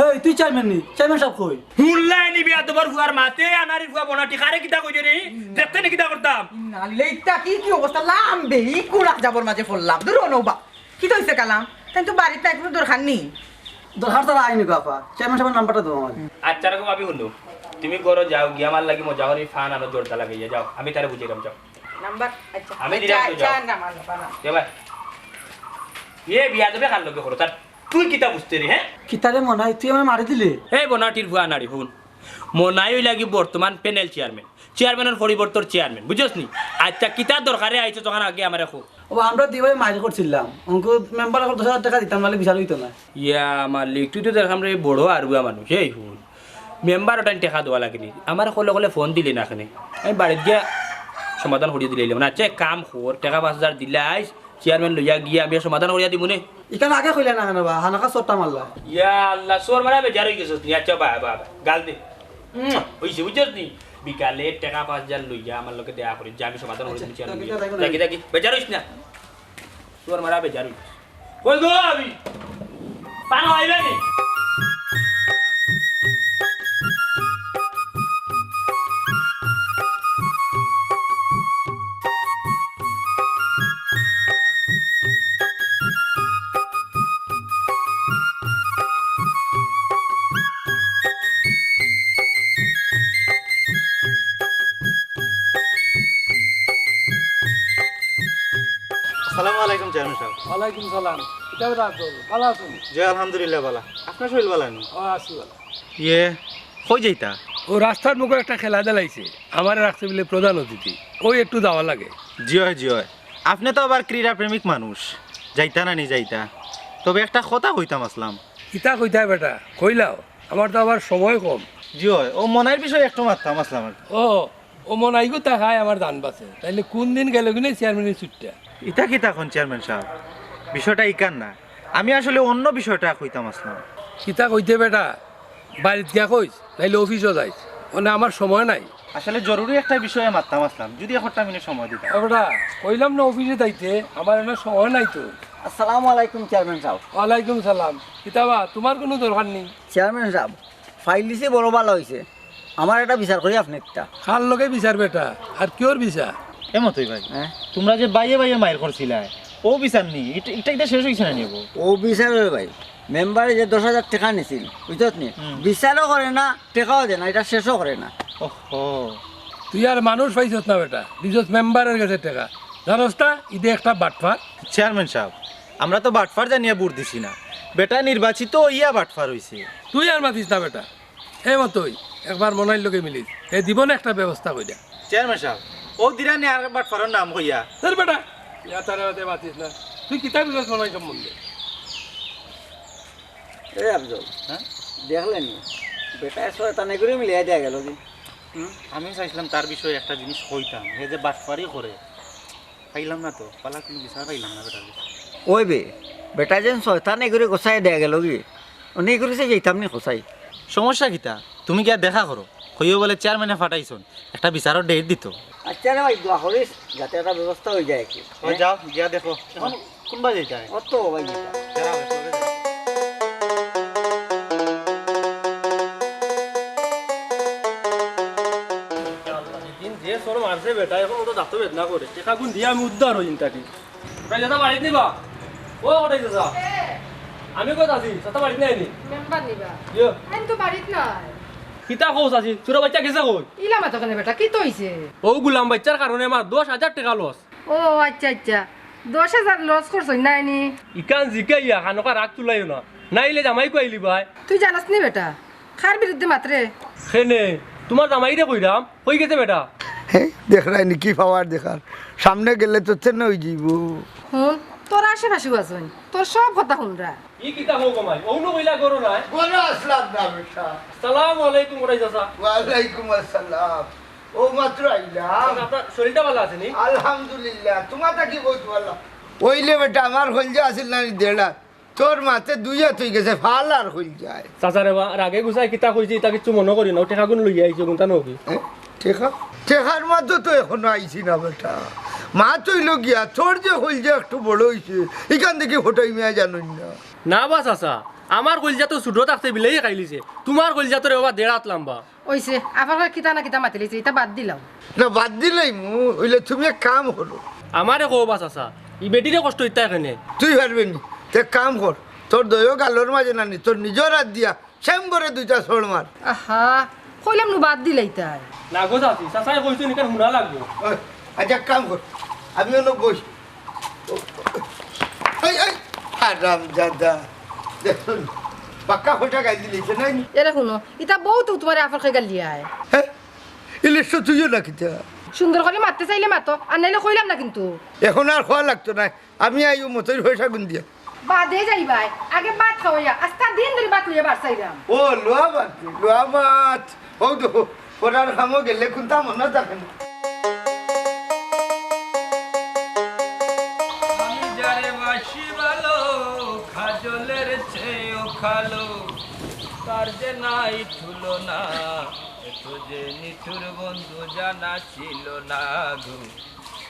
এই, তুই চেয়ারম্যান নি? চেয়ারম্যান সাব কই? হুনলাই নি বেয়াদবর ফুয়ার মাতে, আনারি ফুয়া বনাটি, কারে কিতা কইরে রে? দেখতে নি কিতা করতাম? ইন্না লিল্লাহি, ইতা কি, কি অবস্থা? লাম বে, ই কুড়া যাবর মাঝে পড়লাম। দূর অনো বা। কিতা অইছে কালাম? তাইন তো বাড়িত নাই, কুনু দরকার নি। দরকার ছাড়া আইনি গো আফা। চেয়ারম্যান সাবর নাম্বারটা দেও আমার। আচ্ছা রাখো ভাবি, হুনো। তুমি ঘরো যাও, গিয়া আমার লাগি মজা করি পান আনো জর্দা লাগাইয়া যাও। আমি তারে বুঝাইরাম, যাও। নাম্বার? আচ্ছা। আমি দিরাম তো, যাও। চা না, মাল বানা। এ ভাই। এ বেয়াদবি কার লগে করো, তার তুই কিতা বুঝতে রে, হে? কিতা রে মনাই, তুই আমারে মারি দিলে? এই বনাটির ফুয়া আনারি, হুন। মনাই অইলা গি বর্তমান প্যানেল চেয়ারম্যান। চেয়ারম্যানর পরিবর্তর চেয়ারম্যান, বুঝছস নি? আচ্ছা, কিতা দরকারে আইছো তখন আগে আমারে কও। ও, আমরা দুই ভাই মাইর করছিলাম। অঙ্কু মেম্বার অকল দশ হাজার টেকা দিতাম, নাইলে বিচার অইতো না। ইয়া মালিক, তুই তো দেখলাম রে বড় আরুয়া মানুষ, এই হুন। মেম্বার ওটাই টেকা দেওয়া লাগেনি। আমারে কলে কলে ফোন দিলে না কেনে। আমি বাড়িত গিয়া সমাধান করিয়া দিলাইলাম না। আচ্ছা, এক কাম কর, টেকা পাঁচ হাজার দিলাইস, চেয়ারম্যান লইয়া গিয়া আমি সমাধান করিয়া দিমু নে। ইখান আগে কইলা না কেনে বা? হানাকা চোরটা মারলা। ইয়া আল্লাহ, চোর মারা বেজার অই গেছস নি? আচ্ছা, বা, বা, বা, গাল দে। উম, অইছে, বুঝছস নি? বিকালে টেকা পাঁচ হাজার লইয়া আমার লগে দেখা করিস, যে আমি সমাধান করি আচ্ছা, দিমু চেয়ারম্যান তো লইয়া। কিতা দেখো না। দেখি, দেখি, বেজার অইস না। চোর মারা বেজার অই গেছস। কই গো আমি? পান আইবে নি? আসসালামু আলাইকুম চেয়ারম্যান সাব। ওয়ালাইকুম সালাম। কিতা বেটা আফজল, ভালা আছো নি? জি, আলহামদুলিল্লাহ ভালা। আপনার শরীর ভালা নি? ও, আছি ভালা। ইয়ে, কই যাইতা? ও রাস্তার মুখো একটা খেলা দিলাইছে, আমারে রাখছে বুলে প্রধান অতিথি, ওই একটু যাওয়া লাগে। জি অয়, জি অয়। আপনে তো আবার ক্রীড়া প্রেমিক মানুষ, যাইতা না নি যাইতা। তবে একটা কথা কইতাম আছলাম। কিতা কইতায় বেটা, কইলাও, আমার তো আবার সময় কম। জি অয়, ও মনাইর বিষয়ে একটু মাততাম আছলাম আর কি। ও, ও মনাইগু তা খায় আমার ধান বাছে, তাইলে কুন দিন গেল কিনে চেয়ারম্যানের সুটটা? ইতা কিতা কন চেয়ারম্যান সাব, বিষয়টা ইখান না, আমি আসলে অন্য বিষয়টা কইতাম আছলাম। কিতা কইতে বেটা? বাড়িত গিয়া কইস, নাইলে অফিসো যাইস। মানে আমার সময় নাই। আসলে জরুরি একটা বিষয়ে মাততাম আছলাম, যদি একটা মিনিট সময় দিতা। ও বেটা, কইলাম না অফিসে যাইতে, আমার এনে সময় নাই তো। আসসালামু আলাইকুম চেয়ারম্যান সাব। ওয়ালাইকুম সালাম। কিতা বা, তুমার কুনু দরকার নি? চেয়ারম্যান সাব, ফাইল দিছি বড় ভালা অইছে। আমার একটা বিচার করি আপনে একটা। কার লগে বিচার বেটা? আর কিওর বিচার? এ মতই ভাই, হ্যাঁ? তুমরা যে বাইয়ে বাইয়ে মাইর করছিলায়, অউ বিচার নি? ইটা, ইটা, ইটা শেষ অইছে না নি অবো? অউ বিচার অয় ভাই, মেম্বারে যে দশ হাজার টেকা নিছিল, বুঝছত নি? হুম। বিচারও করে না, টেকাও দেয় না, ইটা শেষও করে না। ওহো। তুই আর মানুষ পাইছস না বেটা, দিছস মেম্বারের গেছে টেকা। জানোস না, ইদে একটা বাটপার। চেয়ারম্যান সাব, আমরা তো বাটপার জানিয়া ভোট দিছি না, বেটা নির্বাচিত অইয়া বাটপার অইছে। তুই আর মাতিস না বেটা। এ মতই, একবার মনাইর লগে মিলিস, হে দিবো না একটা ব্যবস্থা কইরা। চেয়ারম্যান সাব, অউ দিরা নি আর বাটপারর নাম কইয়া। ধুর বেটা, ইয়া তারে বাদে মাতিস না। তুই কিতা বুঝস মনাই সম্বন্ধে? এ আফজল, হ্যাঁ? দেখলে নি? বেটায় শয়তানি করি মিলিয়া দিয়া গেল কি? হুম? আমি চাইছিলাম তার বিষয়ে একটা জিনিস কইতাম, হে যে বাটপারি করে। পাইলাম না তো, ভালা কুনু বিচার পাইলাম না বেটার কাছে। ওই বে, বেটা যেন শয়তান এগুরে গোছাই দেয়া গেল কি? উনি এগুরে সে যাইতাম নি গোছাই। সমস্যা কিতা? তুমি গিয়া দেখা করো, কইও বলে চেয়ারম্যানে ফাটাইছন, একটা বিচারর ডেট দিত। আচ্ছা রে ভাই, দোয়া করিস যাতে একটা ব্যবস্থা অই যায় কি। ও হ্যাঁ? যাও, গিয়া দেখো। এখন কোনবা যাইতায়? অত ভাই যেটা। যাও, এসো, এসো। দিন যে চড় মারছে বেটা, এখন অত দাঁত বেদনা করে। টেকা গুন দিয়া আমি উদ্ধার অইন তাকি। কটাই দাদা বাড়িত নিবা? ও কটাই দাদা? আমি কই আছি? দাদা বাড়িত নাই নি? মেম্বার নিবা? ইয়ো। আমি তো বাড়িত নাই। কিতা কও চাচি? চুরা বাইচ্চা গেছে কই? ইলা মাতো কেনে বেটা? কিতা অইছে? অউ গুলাম বাইচ্চার কারণে আমার দশ হাজার টেকা লস। ও আচ্ছা, আচ্ছা। দশ হাজার লস করছইন নায় নি? ইখান জিকাইয়া খানোকা রাগ তুলাইও না। নাইলে জামাই কইলি ভাই। তুই জানস নি বেটা? কার বিরুদ্ধে মাতরে? কেনে? তুমার জামাইরে কইরাম, কই গেছে বেটা? হে, দেখরায় নি কি পাওয়ার দেখার। সামনে গেলে তো চেন অই যাইবো। হুন, তোর আশেপাশেও আছইন, তোর সব কথা হুনরা। ই কিতা কও গো মাই? অউ নু কইলা ঘরো নাই? ঘরো আছলাম না বেটা। আসসালামু আলাইকুম কটাই চাচা। ওয়ালাইকুম আসসালাম। অউ মাত্র আইলাম। চাচা, আপনার শরীরটা ভালা আছে নি? আলহামদুলিল্লাহ। তুমার তা কি বলতো ভালা? অইলে বেটা, আমার কইলজা আছিল না নি দেড়া। তোর মাতে দুই হাত অইগেছে, ফাল আর কইল যায়। চাচা রে বা, রাগে গুছায় কিতা কইছি, ইতা কিচ্ছু মনো করি না। ও টেকাগুন লইয়া আইছি, গুনতা নকি? এ? টেকা? টেকার মাতো তো এখনো আইছি না বেটা। মাত অইলো গিয়া, তোর যে কইল যে একটু বড় অইছে, ইখান দেখি ফটাই মিয়া জানইন না। না বা চাচা, আমার কইলজা তো ছুটো থাকতে বিলাই খাইলিছে। তুমার কইলজা তো রে বাবা দেড় হাত লাম্বা। অইছে, আবার কিতা না কিতা মাতিলিছে, ইতা বাদ দিলাও। না, বাদ দিলাইমু, অইলে তুমি এক কাম করো। আমারে কও বা চাচা, ই বেটিরে কষ্ট দিতায় কেনে? তুই পারবে নি, তে এক কাম কর, তোর দয়ও গালর মাঝে নানি, তোর নিজর আত দিয়া সেম করে দুইটা ছড় মার। আহা, কইলাম নু বাদ দিলাইতায়। না গো চাচি, চাচায় কইছইন ইখান হুনা লাগবো। ওই, আচ্ছা, এক কাম কর, আমি অনো বই। এই, এই, হারামজাদা। দেখছনি? পাক্কা খোটা গাইল দিলিছে, নায় নি? এরে হুনো, ইতা বউ তো তুমারে আফর খাই গালিয়ায়। হে? ইলিশ তো তুইও না কিতা? সুন্দর করি মাততে চাইলে মাতো, আর নাইলে কইলাম না কিন্তু। এখন আর কওয়া লাগতো নায়, আমি আইও মতইর পয়সাগুন দিয়া। বাদে যাইবায়, আগে ভাত খাওয়াইয়া, আস্তা দিন ধরি ভাত লইয়া বার চাইরাম। ও, লওয়া ভাত, লওয়া ভাত। অউ দেখো, পড়ার কামো গেলে কুন্তা মনো থাকে না। আমি যারে বাসি ভালো, কাজলের চেয়েও কালো, তার যে নাই তুলনা, এত যে নিঠুর বন্ধু জানা ছিল না গো,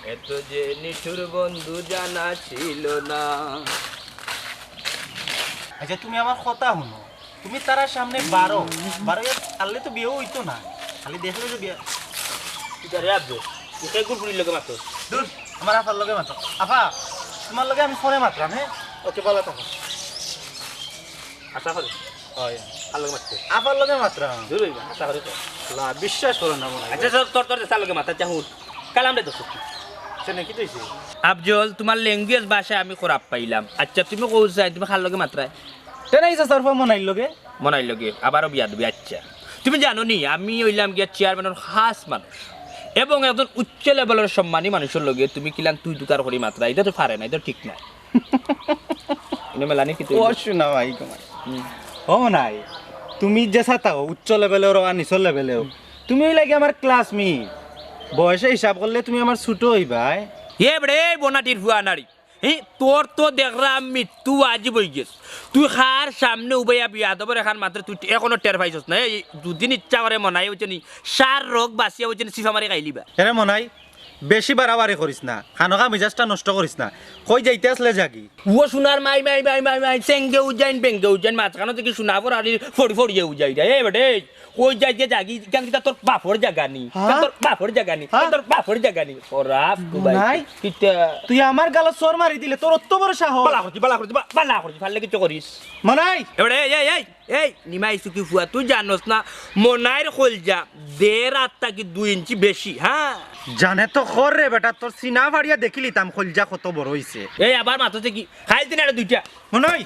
এত যে নিঠুর বন্ধু জানা ছিল না। আচ্ছা, তুমি আমার কথা হুনো, তুমি তারার সামনে বারো, বারো ইয়া পারলে তো বিয়াও অইতো না, খালি দেখলে যে বিয়া। কিতা রে আব্দুল, তুই কে গুলগুলির লগে মাতো? দূর, আমার আফার লগে মাতো। আফা, তুমার লগে আমি ফোনে মাতরাম, হে? ওকে, ভালা থাকো। আশা করি। অয়। আর লগে মাততে। আফার লগে মাতরাম। দূর অইবা, আশা করি তো। লা, বিশ্বাস করো না মনে হয়। আচ্ছা, তোর, তোর, তোর চাচার লগে মাত, আচ্ছা, হুন। কালাম রে দোস্ত। সে নাকি তুই সে? আফজল, তুমার language ভাষায় আমি খারাপ পাইলাম। আচ্ছা, তুমি কও চাই, তুমি কার লগে মাতরায়? তে নাই চাচার ফুয়া মনাইর লগে। মনাইর লগে, আবারও বিয়াদবি, আচ্ছা। তুমি জানো নি, আমি অইলাম গিয়া চেয়ারম্যানর খাস মানুষ। এবং একজন উচ্চ levelর সম্মানী মানুষর লগে তুমি কিলান তুই তুকার করি মাতরায়, ইটা তো পারে না, ইটা ঠিক না। ইনো মেলানি কি তুই? ও শোনা ভাই তোমার। হুম। ও নাই, তুমি যে সাতাও উচ্চ levelর আর নিচর levelও, তুমি অইলা গি আমার classmate। বয়সে হিসাব করলে তুমি আমার ছোট অইবায়। এ বেড়ে, এই বনাটির ফুয়া নারী। হি, তোর তো দেখরাম মৃত্যু ওয়াজিব অইগেছে। তুই কার সামনে উবাইয়া বিয়াদবর এখান মাতরে তুই এখনো টের পাইছস না। এই দুদিন ইচ্ছা করে মনাই অইছে নি, সার রোগ বাঁচিয়া অইছে নি, সিফা মারি খাইলিবা। এরে মনাই, বেশি বাড়াবাড়ি করিস না, খানোখা মিজাজটা নষ্ট করিস না। কই যাইতে আসলে যাগি? ও সোনার মাই, মাই, মাই, মাই, মাই, সেঙ্গে উজাইন, বেঙ্গে উজাইন, মাঝখানো থাকি সোনা ফড়ারি ফড়ি ফড়িয়ে উজাই রে। এ বেটে, কই যাইতে যাগি? ইখান কিতা তোর বাপর জাগা নি? হ্যাঁ? তোর বাপর জাগা নি? হ্যাঁ? তোর বাপর জাগা নি? ও রাফ, কুবাই। নাই। কিতা? তুই আমার গালো চড় মারি দিলে, তোর অত বড় সাহস? বালা করছি, বালা করছি, বা-, বালা করছি, পারলে কিচ্ছু করিস। মনাই! এ বেটে, এই, এই, এই, এই, নিমাই সুখী ফুয়া, তুই জানোস না, মনাইর কইলজা দেড় হাত থাকি দুই ইঞ্চি বেশি, হ্যাঁ? জানে তো কর রে বেটা, তোর সিনা ফাড়িয়া দেখিলিতাম কইলজা কত বড় অইছে। এই আবার মাথা থেকে খাইল দিন আরে দুইটা। মনাই!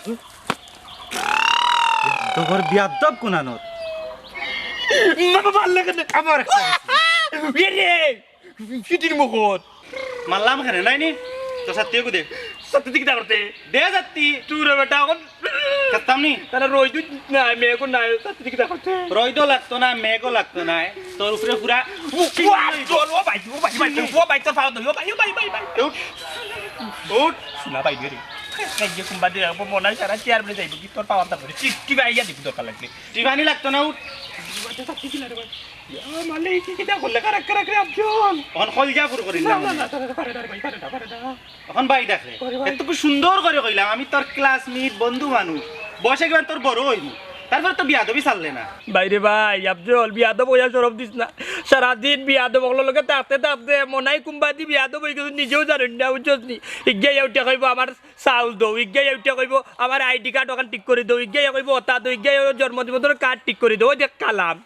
তোর বিয়াদ্দব কুনানোর। বাবা, ভালো লাগে না। আবার একটা। এ রে, ফিটির মুখত। মারলাম কেনে, নাই নি? তো সাত্তি কো দে। সাত্তি দিকে দা করতে। দে সাত্তি। তুই রে বেটা, এখন করতাম নি? তারা রইদু নাই, মেঘও নাই, সাত্তি দিকে দা করতে। রইদও লাগতো না, মেঘও লাগতো না। তোর উপরে পুরা ও, ও, আফজল, ও ভাই, ও ভাই, ও ভাই, ও ভাই, তোর পাও ধরি, ও ভাই, ও ভাই, ভাই, ভাই। উঠ। উঠ। শোনা ভাই রে। এই যে কুম্বা দিয়ে রাখবো, মনে হয় সারা চেয়ার বলে যাইবো, কি তোর পাওয়ার দাম করে? চিপটি ভাই, ইয়া দিবি দরকার লাগলে। টিফানি লাগতো না, উঠ। ইয়া মালিক, কি কিতা করলে? কারাক, কারাক রে আফজল। অখন কইলজা ফুর করিস না, না, না, মনে। না, না, পারে না রে ভাই, পারে না, পারে না। অখন ভাই ডাকলে। ওরে ভাই। এতটুকু সুন্দর করে কইলাম, আমি তোর classmate, বন্ধু মানুষ। বয়সে কিমান তোর বড় অইবো। তারপরে তো বিয়াদবি ছাড়লে না। ভাই রে ভাই, আফজল, বিয়াদব অইয়া শরম দিস না। সারাদিন বিয়াদব অকলর লগে থাকতে থাকতে মনাই কুম্বাদি বিয়াদব অই গেছে, নিজেও জানইন না, বুঝছস নি? ইগিয়া উঠিয়া কইবো, "আমার চাউল দেও", ইগিয়া উঠিয়া কইবো, "আমার আইডি কার্ড অখান ঠিক করি দেও", ইগিয়া কইবো, "ওটা দেও", ইগিয়া জন্ম নিবন্ধন কার্ড ঠিক করি দেও। ওই দেখ কালাম,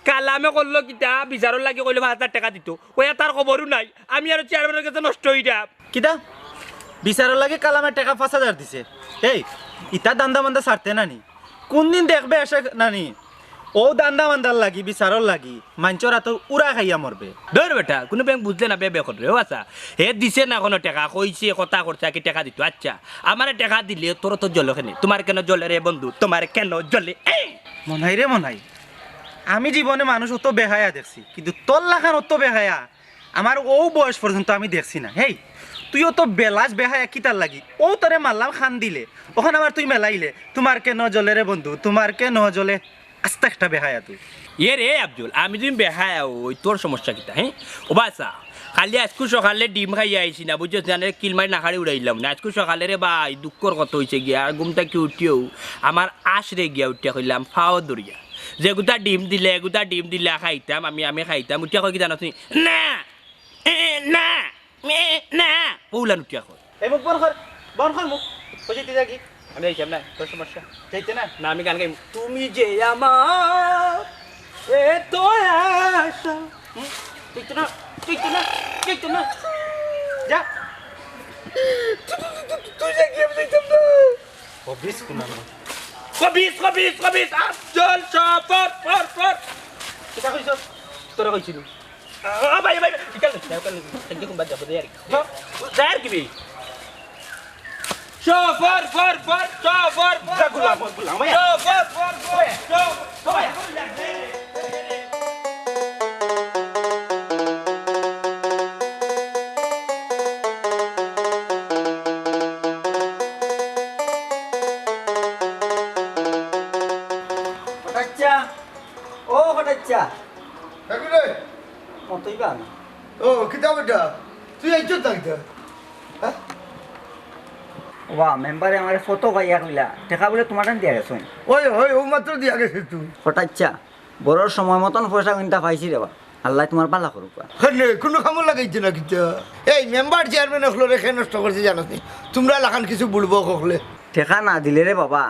কালামে করলো কিতা, বিচারর লাগি কইলো পাঁচ হাজার টেকা দিতো, ওই আর তার খবরও নাই। আমি আরো চেয়ারম্যানর গেছে নষ্ট অইরাম। কিতা? বিচারর লাগি কালামে টেকা পাঁচ হাজার দিছে। এই, ইতা দান্দা মান্দা ছাড়তে নানি? কুনদিন দেখবে এসে নানি? ও দান্দা মান্দার লাগি, বিচারর লাগি, মাইনষর আতো উড়া খাইয়া মরবে। ধর বেটা, কুনু ব্যাং বুঝলে না, বে বে করে। ও আচ্ছা, হে দিছে না কুনু টেকা, কইছে, কথা করছে, আগে টেকা দিতো। আচ্ছা, আমারে টেকা দিলে তোর তো জ্বলে কেনে? তোমার কেন জ্বলে রে বন্ধু? তোমার কেন জ্বলে? এই! মনাই রে মনাই, আমি জীবনে মানুষ অত বেহায়া দেখছি, কিন্তু তোর লাখান অত বেহায়া আমার অউ বয়স পর্যন্ত আমি দেখছি না। হেই, তুই অত বেলাস বেহায়া কিতার লাগি? অউ তোরে মারলাম কান দিলে, অখন আবার তুই মেলাইলে। তোমার কেন জ্বলে রে বন্ধু, তোমার কেন জ্বলে? আস্তা একটা বেহায়া তুই। এ রে আফজল, আমি যদি বেহায়া অই, তোর সমস্যা কিতা, হে? ও বাছা, খালি আইজকু সকালে ডিম খাইয়া আইছি না, বুঝছস নি? কিল মারি নাকাড়ি উড়াইলাম না। আইজকু সকালে রে ভাই, দুঃখর কথা অইছে গিয়া, আর ঘুম থাকি উঠিয়াউ আমার আশরে গিয়া উঠিয়া কইলাম, ফাও ধরিয়া, "যেগুতা ডিম দিলে, এগুতা ডিম দিলে খাইতাম আমি, আমি খাইতাম।" উঠিয়া কয় কিতা জানস নি? "না, এ, না, এ, না।" অউলান উঠিয়া কয়। এই মুখ বন্ধ কর, বন্ধ কর মুখ। কইছি তুই যাগি। আমি যাইতাম না, তোর সমস্যা। যাইতে না? না, আমি গান গাইমু। তুমি যে আমার এত আশা। হুম? যাইতে না, যাইতে না, যাইতে না। যা। তুই, তুই, তুই, তুই, তুই যাগি, আমি যাইতাম না। খবিস কোন আমার? খবিস, খবিস, খবিস, আফজল, সফর, ফর, ফর। কিতা কইছস? তোরা কইছিলি? ও ভাই, ভাই, ভাই, ইকাল না, ইকাল না। একদম বাদ যাবো, দে আর কি। যা, যা আর কি বে? সফর, ফর, ফর, সফর, ফর, যা, গুলাম, ফর। গুলাম, ভাই। সফর, ফর, ফর, সফর, ফর। কটাচ্চা, ও কটাচ্চা। কাকু রে। মতই বা না। ও, কিতা বেটা? তুই আইছস না কিতা? হ্যাঁ? ওবা, মেম্বারে আমারে ফটো কইয়া কইলা, টেকা বুলে তোমার টান দিয়া গেছইন। ওই, ওই, ও মাত্র দিয়া গেছে তুই। কটাচ্চা, বড়র সময় মতন পয়সা কিনতা পাইছি রে বা। আল্লায় তোমার ভালা করুক বা। হ্যাঁ রে, কুনু কামো লাগাইছে না কিতা? এই মেম্বার চেয়ারম্যান অকলরে কে নষ্ট করছে জানোস নি? তোমরা লাখান কিছু বুলবো অকলে। টেকা না দিলে রে বাবা,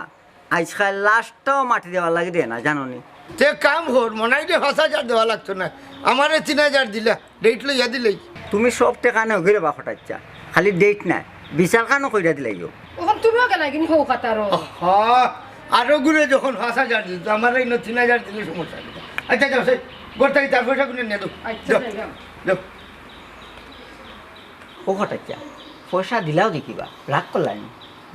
আইজকাল লাশটাও মাটি দেওয়ার লাগি দেয় না, জানো নি? তে কাম কর, মনাইরে পাঁচ হাজার দেওয়া লাগতো না, আমারে তিন হাজার দিলা, ডেট লইয়া দিলেই। তুমি সব টেকা নেও গিরে বা কটাচ্চা, খালি ডেট নাই, বিচার খানো কইরা দিলাইও। অখন তুমিও গেলা কিনি হউ খাতারো। আহা, আরো গুরে যখন পাঁচ হাজার দিত, আমারে ইনো তিন হাজার দিলে সমস্যা নাই। আচ্ছা, যাও, সেই ঘর থাকি তার পয়সা গুনে নিয়া দেও। আচ্ছা, যাও, যাই যাও। যাও। ও কটাচ্চা, পয়সা দিলাও দেখিবা, রাগ করলায় নি?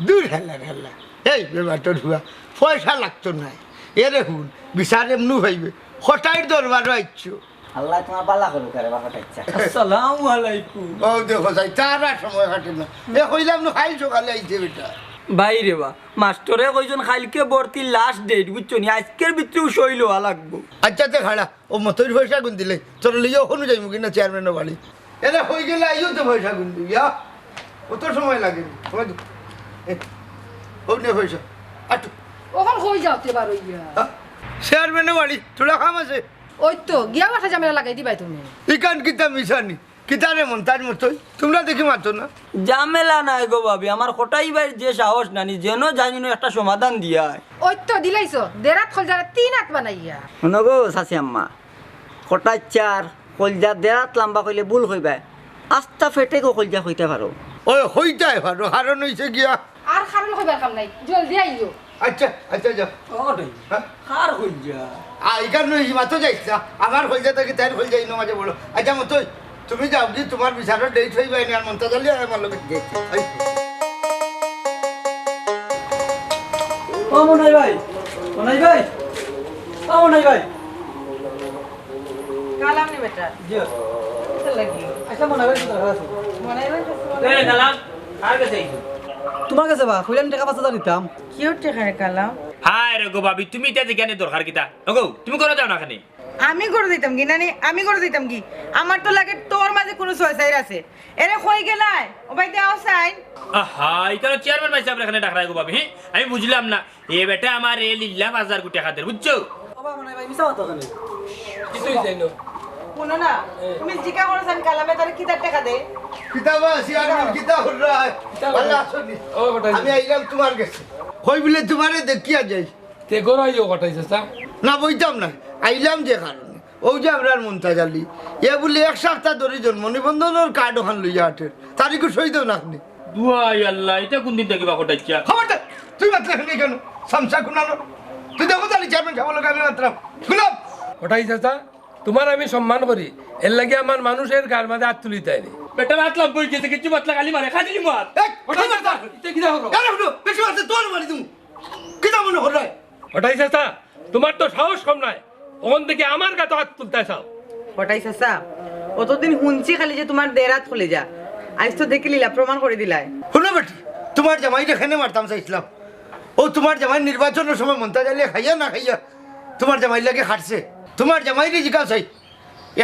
দূর হাল্লা, হাল্লা। এই বেটা তোর হুয়া, পয়সা লাগতো নায়। এরে হুন, বিচার এমনু পাইবে। কটাইর দরবারো আইছো। আল্লায় তোমার ভালা করুক রে বা কটাচ্চা। আসসালামু আলাইকুম। ও দেখো যাই, তার আর সময় কাটে না। এ কইলাম না, কাইল সকালে আইছে বেটা। ভাই রে বা, মাস্টরে কইছইন কাইলকে ভর্তির last date, বুঝছো নি? আইজকের ভিতরেউ সই লওয়া লাগবো। আচ্ছা, তে খাড়া, ও মতইর পয়সা গুন দিলে, তোর লইয়া অখনউ যাইমু কিনা চেয়ারম্যানর বাড়ি। এরে কই গেলে আইও তো পয়সা গুন দিবি, ইয়া? অত সময় লাগে নি, সময় দে। এ, ও নে পয়সা। আটু। অখন কই যাও তে বার অইয়া? হ্যাঁ? চেয়ারম্যানর বাড়ি, তোরা কাম আছে? ওই তো, গিয়া বাসা ঝামেলা লাগাই দিবায় তুমি। ইখান কিতা মিশানি? কিতা রে মন্তাজ মতই? তোমরা দেখি মাতো না। ঝামেলা নাই গো ভাবি, আমার কটাই ভাইর যে সাহস নানি, যেন যাইন একটা সমাধান দিয়ায়। ওই তো দিলাইছো, দেরাত খলজারে তিন আত বানাইয়া। হুনো গো চাচি আম্মা, কটাচ্চার কলজা দেরাত লাম্বা কইলে ভুল কইবায়, আস্তা ফেটেকও কলজা কইতা পারো। ওই কইতায় পারো, কারণ অইছে গিয়া। আর কারণ কইবার কাম নাই, জলদি আইও। আচ্ছা, আচ্ছা, যাও। ও ভাই, হ্যাঁ? কার কলজা? আ, ইখান নয়, ই মাতো যাইস না। আমার কলজা থাকি তাইর কলজা ইনো মাঝে বড়। আচ্ছা, মতই, তুমি যাওগি, তোমার বিচারর date অইবায় নি, আর মন্তাজ আলী আমার লগে যাইছে। এই। ও মনাই ভাই, মনাই ভাই, ও মনাই ভাই। কালাম নি বেটা। জি। কিতা লাগি? আচ্ছা, মনাই ভাই, একটু দরকার আছে। মনাই ভাই, এ, কালাম, কার গেছে আইছো? তোমার গেছে বা, কইলাম টেকা পাঁচ হাজার দিতাম। কিওর টেকা রে কালাম? হায় রে গো ভাবি, তুমি ইতা জিগানির দরকার কিতা? ওগো, তুমি ঘরো যাও না কেনে? আমি ঘরো যাইতাম গি নানি, আমি ঘরো যাইতাম গি? আমার তো লাগে তোর মাঝে কুনু ছয় চাইর আছে। এরে কই গেলায়? ও ভাই, দেও চাইন। আহা, ইখানো চেয়ারম্যান ভাইসাবরে কেনে ডাকরায় গো ভাবি, হি? আমি বুঝলাম না। এ বেটা আমারে লিল্লা বাজার গুটে খাদের, বুঝছো? বাবা, মানে ভাই, মিছা কথা কেনে? কিছুই চাই না। হুনো না, এ। তুমি জিকা করো চাইন কালামে তারে কিতা টেকা দে? কিতা বা, চেয়ারম্যান, কিতা কররায়? কিতা কররায়? ভালা আছো নি? ও, কটাই। আমি আইলাম তোমার গেছে। কই বুলে তোমারে দেখিয়া যাই। তে ঘরো আইও কটাই চাচা। না, বইতাম না। আইলাম যে কারণে। অউ যে আমরার মন্তাজ আলী, এ বুলে এক সাপ্তা ধরি জন্ম নিবন্ধনর কার্ড অখান লইয়া আটের। তারিখো সই দেও না আপনে। দুয়াই আল্লাহ, ইটা কুনদিন থাকি বা কটাইচ্ছা? খবরদার, তুই মাতলে কেনে? চামচা কুনানো। তুই দেখো তাইলে চেয়ারম্যান সাবর লগে আমি মাতরাম। গুলাম। কটাই চাচা, তোমার আমি সম্মান করি। এরলাগি আমার মানুষের গার মাঝে আত তুলিতায় নি। বেটার আত লাম্বা অই গেছে, কিচ্ছু মাতলে গালি মারে। খালি মাত। এই, কটাই চাচা, ইটা কিতা করো? আরে হুনো, বেশি মাতলে তোর মারি দিমু। কিতা মনে কররায়? কটাই চাচা, তোমার তো সাহস কম নায়, অখন থাকি আমার গাতো আত তুলতায় চাও। কটাই চাচা, অতদিন হুনছি খালি যে তোমার দেরাত কলজা, আইজ তো দেখিলিলা, প্রমাণ করি দিলায়। হুনো বেটি, তুমার জামাইরে কেনে মারতাম চাইছলাম। অউ তুমার জামাই নির্বাচনর সময় মন্তাজ আলীয়ে খাইয়া না খাইয়া তুমার জামাইর লাগি খাটছে। তুমার জামাইরে জিকাও চাই,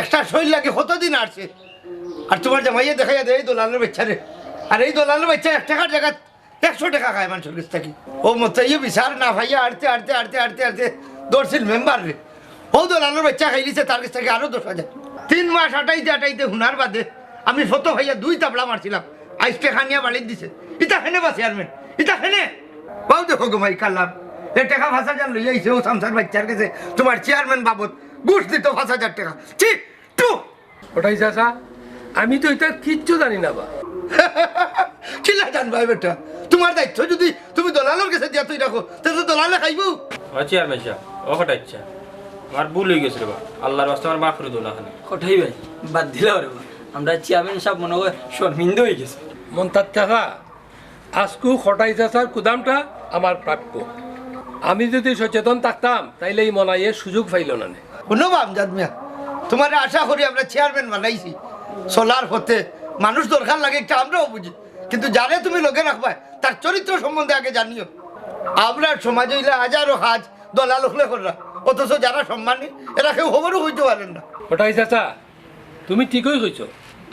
একটা সইর লাগি কতদিন আটছে। আর তুমার জামাইয়ে দেখাইয়া দেয় এই দলালর বাইচ্চারে। আর এই দলালর বাইচ্চা এক টেকার জাগাত একশো টেকা খায় মানষর গেছ থাকি। অউ মন্তাজে বিচার না পাইয়া আটতে আটতে আটতে আটতে আটতে ধরছিল মেম্বাররে। অউ দলালর বাইচ্চা খাইলিছে তার গেছ থাকি আরো দশ হাজার। তিন মাস আটাইতে আটাইতে হুনার বাদে আমি ফটো পাইয়া দুই তাবড়া মারছিলাম। আইজ টেকা নিয়া বাড়িত দিছে। ইতা কেনে বা চেয়ারম্যান? ইতা কেনে? বাউ দেখো গো মাই কালাম। এ টেকা পাঁচ হাজার লইয়া আইছে অউ চামচার বাইচ্চার গেছে তুমার চেয়ারম্যান বাবদ ঘুষ দিত পাঁচ হাজার টেকা। ছি! টু! কটাই চাচা, আমি তো ইতার কিচ্ছু জানি না বা। কিলা জানবায় বেটা? তুমার দায়িত্ব যুদি তুমি দলালর গেছে দিয়া থুই রাখো, তে তো দলালে খাইবো। ও চেয়ারম্যান সাব, ও কটাই চাচা, আমার ভুল অইগেছে রে বা, আল্লার ওয়াস্তে আমারে মাফ করি দেও না খানে। কটাই ভাই, বাদ দিলাও রে বা, আমরা চেয়ারম্যান সাব মনো অয় শরমিন্দা অইগেছে। মন্তাজ চাচা, আজকু কটাই চাচার কুদামটা আমার প্রাপ্য। আমি যুদি সচেতন থাকতাম, তাইলে ই মনাইয়ে সুযোগ পাইল না নে। হুনো বা আমজাদ মিয়া, তুমারে আশা করি আমরা চেয়ারম্যান বানাইছি, চলার পথে মানুষ দরকার লাগে একটা আমরাও বুঝি, কিন্তু যারে তুমি লগে রাখবায় তার চরিত্র সম্বন্ধে আগে জানিও। আমরার সমাজে অইলা হাজারো কাজ দলাল অকলে কররা, অথচ যারা সম্মানী এরা কেউ খবরও কইতো পারের না। কটাই চাচা, তুমি ঠিকই কইছো।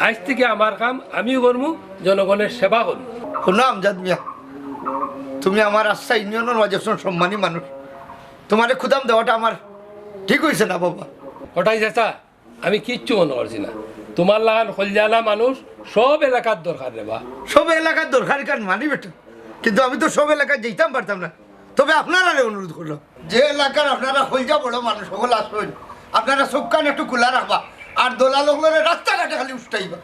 আইজ থাকি আমার কাম আমিও করমু, জনগণর সেবা করমু। হুনো আমজাদ মিয়া, তুমি আমার আস্তা ইউনিয়নর মাঝে একজন সম্মানী মানুষ, তুমারে কুদাম দেওয়াটা আমার ঠিক অইছে না বাবা। কটাই চাচা, আমি কিচ্ছু মনো করছি না। তুমার লাখান কইলজাআলা মানুষ সব এলাকাত দরকার রে বা। সব এলাকাত দরকার ইখান মানি বেটা, কিন্তু আমি তো সব এলাকাত যাইতাম পারতাম না। তবে আপনারারে অনুরোধ করলাম, যে এলাকার আপনারা কইলজা বড় মানুষ অকল আছইন, আপনারা চউখ কান একটু খুলা রাখবা, আর দলাল অকলরে রাস্তাঘাটে খালি উস্তাইবা।